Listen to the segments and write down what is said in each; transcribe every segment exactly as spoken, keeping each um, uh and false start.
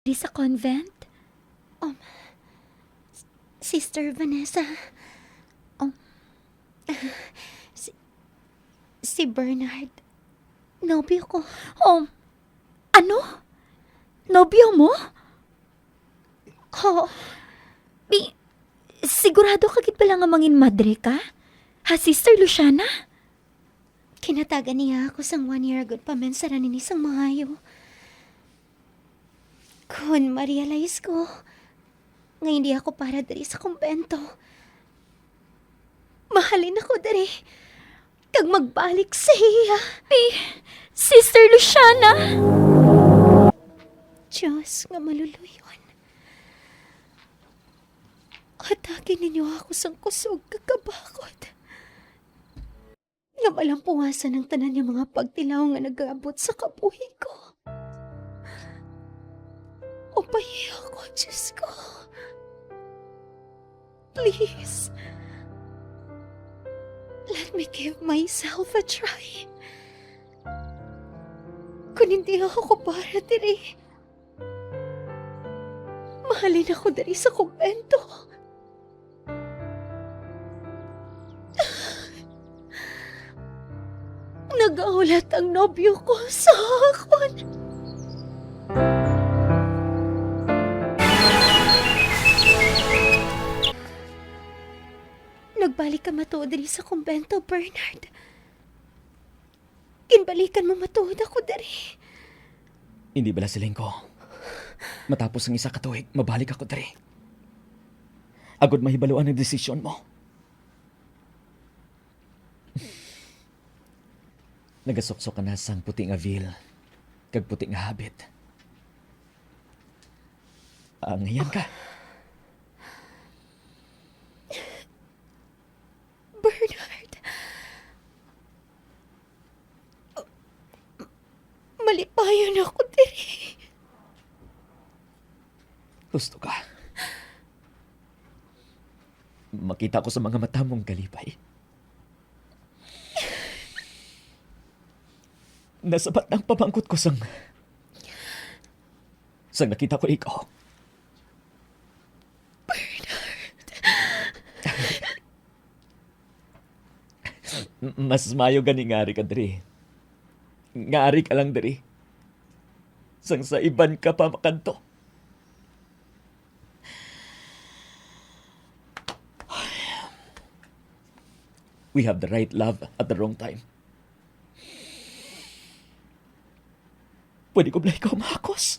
Di sa convent? Um, S-, Sister Vanessa, um, si, si Bernard, nobyo ko. Um, ano? Nobyo mo? Oo. Bi-, sigurado ka gid bala nga mangin madre ka? Ha, Sister Luciana? Kinatagan niya ako sang one year agud pa man sara nini sang maayo. Kon ma-realize ko nga hindi ako para diri sa kumbento, mahalin ako diri kag magbalik sa iya. Ay, Sister Luciana! Dios nga maluluy-on, hatagi ninyo ako sang kusog kag kabakod, nga malampuwasan ang tanan nga mga pagtilaw nga nag-aabot sa kabuhi ko. Upayi ako, Dios ko. Please, let me give myself a try. Kung hindi ako para diri, mahalin ako diri sa kumbento. Nagahulat ang nobyo ko sa akon. Nagbalik ka matuod diri sa kumbento, Bernard. Ginbalikan mo matuod ako diri. Hindi bala siling ko, matapos ang isa ka tuig, mabalik ako diri, agud mahibaluan ang desisyon mo. Nagasuksok ka na sang puti nga veil kag puti nga habit. Angayan ka. Bernard. Malipayon ako diri. Husto ka. Makita ko sa mga mata mo ang kalipay. Nasabat na ang pamangkot ko sang, sang nakita ko ikaw. Bernard. M-, mas maayo gani nga ari ka diri. Nga ari ka lang diri. Sang sa iban ka pa makadto. We have the right love at the wrong time. Pwede ko bala ikaw mahakos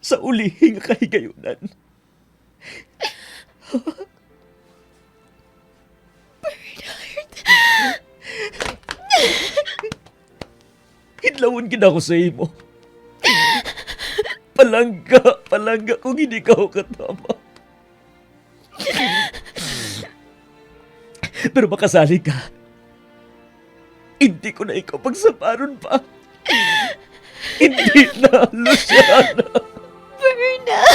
sa ulihi nga kahigayunan. Bernard! Hidlawon gid ako sa imo. Palangga, palangga kung hindi ka ako katama. Pero makasalig ka. Hindi ko na ikaw pagsaparon pa. Hindi na, Luciana. Bernard!